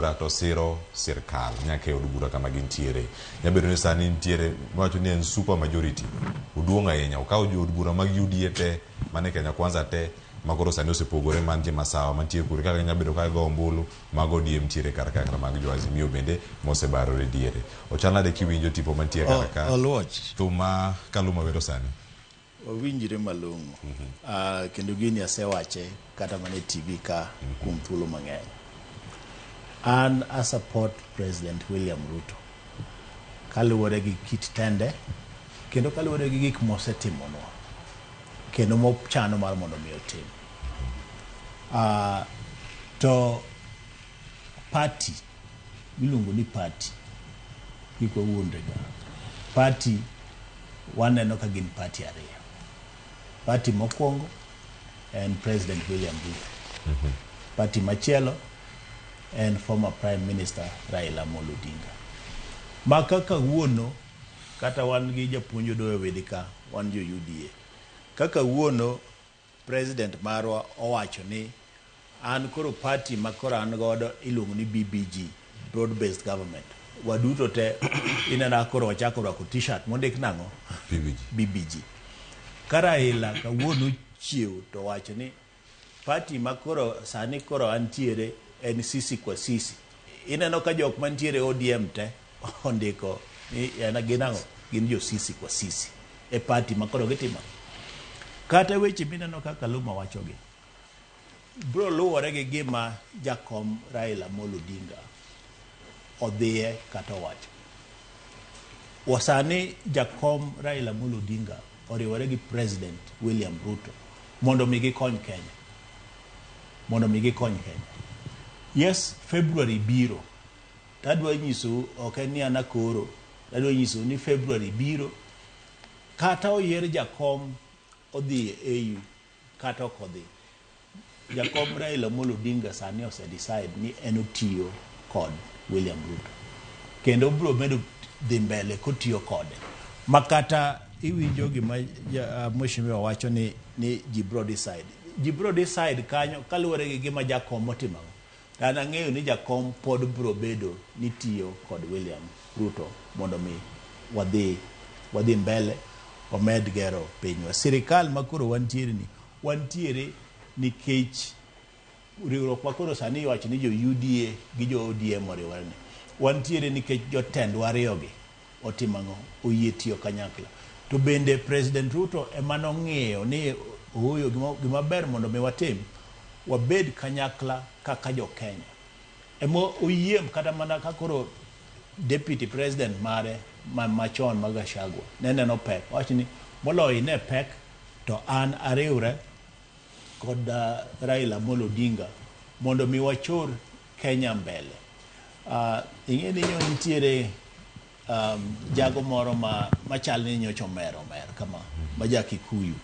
Bura to siro sirkal nyaka e od bura kama gintiere. Nyabedo ni sani nitiere wacho ni en super majority. Oduong' ahinya. Okawo jo od bura mag UDA te, mane Kenya Kwanza te, ma koro sani osepogore mantie masawa, mantie kure kaka nyalo bedo ka go ombulu, mag ODM ntiere kar ka kata mag jo Azimio bende mosebarore diere. Ochal nade kiwinjo tipo mantie kar ka? Oluoch. Thum ma Kaluma wero sani. Wawinjre malong'o. Kendo gini asewache kata mana e TV ka kuom thuolo mang'eny. An a support President William Ruto kaluwore gi kit tende kendo kaluwore gi gik mosetimonwa kendo mochano mar mondo mi otim. To party miluongo ni party kik wawuondre ga. Party waneno ka gin party ariyo. Party mokwongo en President William Ruto. Party machielo en former Prime Minister Raila Amolo Odinga. Ma kaka wuono kata wan gi japuonj Odoyo Wede ka wan jo UDA. Kaka wuono President marwa owacho ni an koro party ma koro an godo iluongo ni BBG, Broad Based Government. Waduto te ineno ka koro wachako rwako t-shirt mondik nang'o? BBG. BBG. Ka Raila kawuono chiew to wacho ni party ma koro sani koro antiere en sisi kwa sisi. Ineno ka jok mantiere ODM te ondiko ni en gin ang'o? Gin jo sisi kwa sisi e party ma koro gitimo. Kata weche mineno kaka Kaluma wachogi bro luwore gi gima jakom Raila Amolo Odinga odhiye kata owacho. Sani jakom Raila Amolo Odinga oriwore gi President William Ruto mondo mi gikony Kenya. Mondo mi gikony Kenya. Yes, February biro. Tadwa nyisou, ok en ni an akoro, tadwa nyisou ni February biro, kata oyier jakom odhi e AU, kata ok odhi. Jakom Raila Amolo Odinga sani ose decide ni en otiyo kod William Ruto. Kendo obiro medo dhi mbele kotiyo kode. Ma kata iwinjo gima mheshimiwa wacho ni ji biro decide. Ji biro decide kanyo kaluwore gi gima jakom otimo. To an ang'eyo ni jakom pod biro bedo ni tiyo kod William Ruto mondo mi wadhi mbele wamed gero pinywa. Sirikal ma koro wantiere ni, wantiere nikech riwruok ma koro sani iwacho ni jo UDA gi jo ODM oriwore ni. Wantiere nikech jotendwa ariyogi otimo ang'o? Oyie tiyo kanyakla. To bende President Ruto ema nong'iyo ni ooyo gima ber mondo mi watim, wabed kanyakla kaka jo Kenya. Ema oyie kata mana ka koro Deputy President mare machon ma Gachagua ne neno pek. Owacho ni moloyo ine pek to an ariwre kod Raila Amolo Odinga mondo mi wachor Kenya mbele. Ing'e ni nyo nitiere jago moro machal ni nyocha omer kama, ma ja Kikuyu.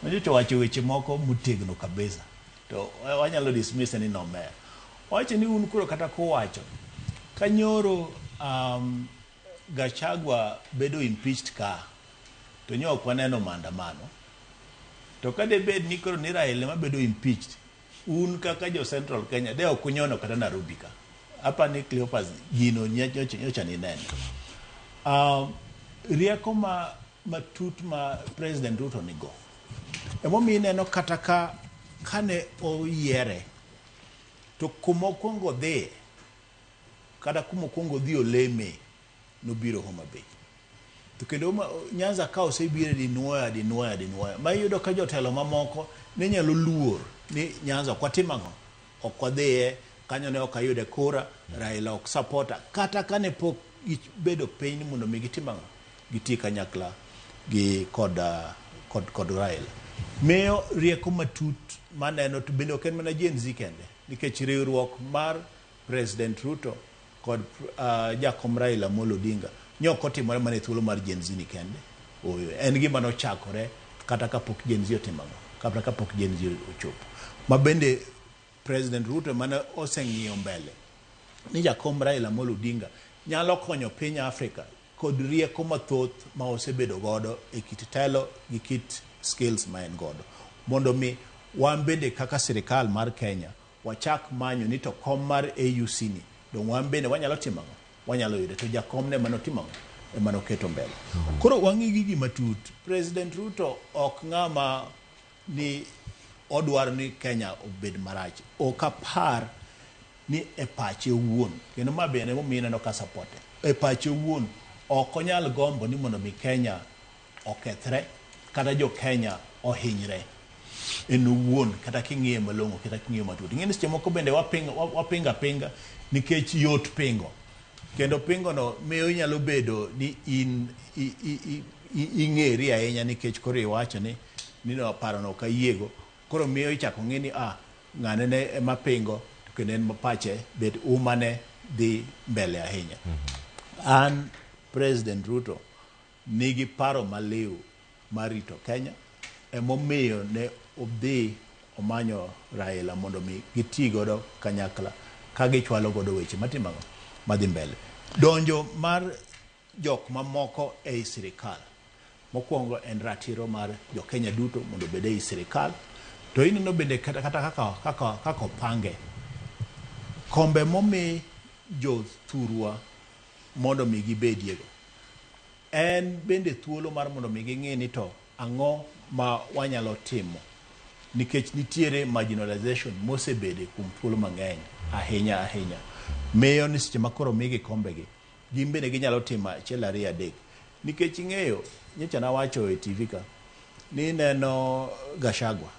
Nyocha owacho weche moko motegno kabisa. To wanyalo dismiss ni nomer. Owacho ni un koro kata kuwacho, kanyoro Gachagua bedo impeached ka, to nyo ok waneno maandamano. To ka debed ni koro ni Raila ema bedo impeached, un kaka jo Central Kenya, de ok unyono kata Nairobi ka. Apa ni Cleophas gino nyocha ni nene. Rieko matut ma President Ruto nigo. Emomiyo ineno kata ka kane oyiere, to kuma okwongo dhiye, kata kuma okwongo dhi oleme, nobiro Homa Bay. To kendo Nyanza ka osebiro dinuoya, dinuoya, dinuoya. Ma iyudo ka jotelo mamoko ne nyalo luor ni Nyanza ok watim ang'o? Ok wadhiye, kanyo ne ok ayude kura, Raila ok supporta. Kata kane pok gibedo piny mondo mi gitim ang'o? Giti kanyakla gi kod Raila. Miyo rieko matut maneno to bende ok en mana Gen Z kende, nikech riwruok mar President Ruto kod jakom Raila Amolo Odinga ne ok otimore mana e thuolo mar Gen Z ni kende. Ooyo, en gima nochakore kata kapok Gen Z otimo ang'o? Kata kapok Gen Z ochopo. Ma bende President Ruto mane oseng'iyo mbele ni jakom Raila Amolo Odinga nyalo konyo piny Afrika kod rieko mathoth ma osebedo godo e kit telo gi kit skills ma en godo. Mondo mi wan bende kaka sirikal mar Kenya wachak manyo ni to kom mar AUC ni Dong' wan bende wanyalo timo ang'o? Wanyalo yude. To jakom ne ema notimo ang'o? Ema noketo mbele. Koro wang'i gigi matut. President Ruto ok ng'ama ni odwaro ni Kenya obed marach. Ok apar ni e pache owuon, kendo ma bende emomiyo ineno ka supporte. E pache owuon ok onyal gombo ni mondo mi Kenya okethre kata jo Kenya ohinyre. En owuon kata king'iye malong'o kata king'iyo matut. Ing'e ni seche moko bende wapingo apinga nikech yot pingo. Kendo pingo no miyo inyalo bedo ni in ing'eri ahinya nikech koro iwacho ni no parono ok ayiego. Koro miyo ichako ng'e ni ng'ane ne ema pingo to kendo en pache bet umane dhi mbele ahinya. An President Ruto nigi paro maliw mar rito Kenya, emomiyo ne odhi omanyo Raila mondo mi giti godo kanyakla ka gichwalo godo weche matimo ang'o madhi mbele. Donjo mar jok mamoko ei sirikal mokwongo en ratiro mar jo Kenya duto mondo obed ei sirikal, to ineno bende kata kaka opange kombe momi jothurwa mondo mi gibediego en bende thuolo mar mondo mi ging'i ni to ang'o ma wanyalo timo, nikech nitiere marginalization mosebede kuom thuolo mang'eny ahinya ahinya. Miyo ni seche ma koro migi kombegi, gin bende ginyalo timo achiel ariyo adek. Nikech ing'eyo, nyocha nawacho e TV ka, ni neno Gachagua.